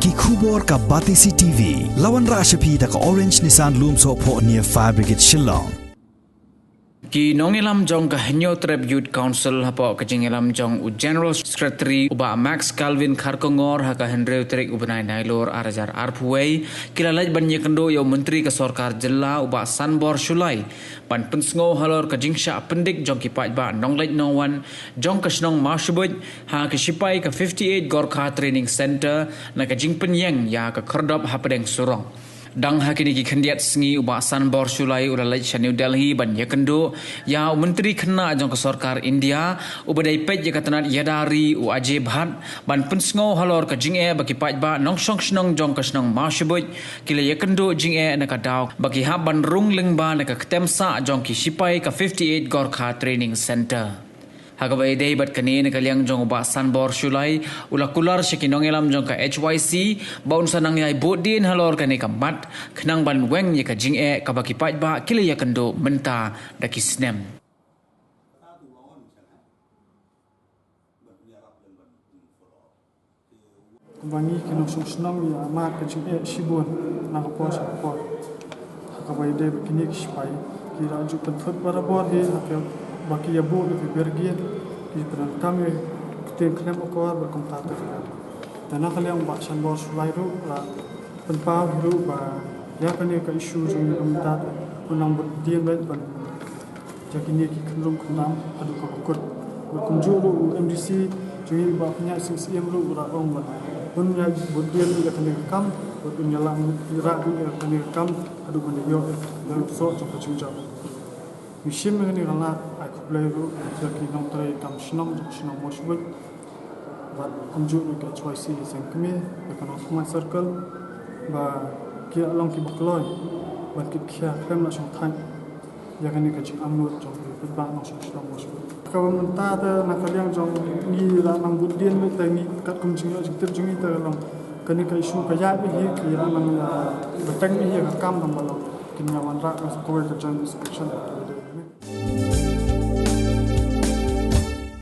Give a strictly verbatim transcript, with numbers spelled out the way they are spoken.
Ki khubor ka Batesi T V. La wanrah sha phi da ka Orange Nissan Lumsohphoh near Fire Brigade Shillong. Ki nongïalam jong ka Hynñiewtrep Youth Council hapoh ka jingïalam jong u General Secretary u Bah Max Calvin Kharkongor ha ka hynriew tarik u bnai Nailur ar hajar arphew wei ki la leit ban ïakynduh ïa u Myntri ka Sorkar Jylla u Bah Sanbor Shullai ban pynsngew halor ka jingshah pyndik jong ki paidbah nongleit nongwan jong ka shnong Mawshbuit ha ki shipai ka fifty-eight Gorkha Training Centre na ka jingpynïeng ïa ka khyrdop hapdeng surok. Dang ha kine ki khyndiat sngi u Bah Sanbor Shullai u la leit sha New Delhi ban ïakynduh ïa u Myntri Khynnah jong ka Sorkar India uba dei peit ïa ka tnat ïada ri u Ajay Bhatt ban pynsngew halor ka jingeh ba ki paidbah nongshong shnong jong ka shnong Mawshbuit ki la ïakynduh jingeh na ka daw ba ki hap ban rung lyngba na ka ktem sah jong ki shipai ka fifty-eight Gorkha Training Centre. Ha kaba ïadei bad kane, na ka liang jong u Bah Sanbor Shullai u la kular sha ki nongïalam jong ka H Y C ba un sa nang ïai buddien halor kane ka mat khnang ban weng ïa ka jingeh kaba ki paidbah ki la ïakynduh mynta da ki snem. Kumba ngi ki nongshong shnong ïa mad ka jingeh shibun na ka por sha ka por. Ha kaba ïadei bad kine ki shipai ki la ju pynthut barabor hi ha kaba ki ïa buh ïa ki barrier, ki pyndonkam ïa ki ktien khlem akor bad kumta ter ter. Te na ka liang Bah Sanbor Shullai ruh la pynpaw hi ruh ba ïa kane ka issue jong ngi kumta te un nang buddien beit ban ïa kine ki khynrung khynram haduh kaba kut. Bad kumjuh ruh u M D C jong ngi Bah Pynïaid Sing Syiem ruh u la ong ba un ïa buddien ïa kane ka kam, bad un ïalam ïa kane ka kam haduh ban ïoh ïa ka soh jong ka jingjop. Ngi shim ïa kane ka lad ai khublei ruh ïa ki nongtrei kam shnong jong ka shnong Mawshbuit. Bad kumjuh ruh ka H Y C Seng Kmie, ïa ka Nongthymmai Circle, ba ki la long kiba kloi ban kit khia khlem la shongthait ïa kane ka jingangnud jong ki paidbah nongshong shnong Mawshbuit. Kaba mynta te na ka liang jong ngi la nang buddien beit te ngi katkum jingïoh jingtip jong ngi te ka long kane ka issue ka ïaid beit hi, ki la nang, ah, bteng beit hi ïa ka kam, tang ba long kin ïa wanrah kawei ka joint inspection.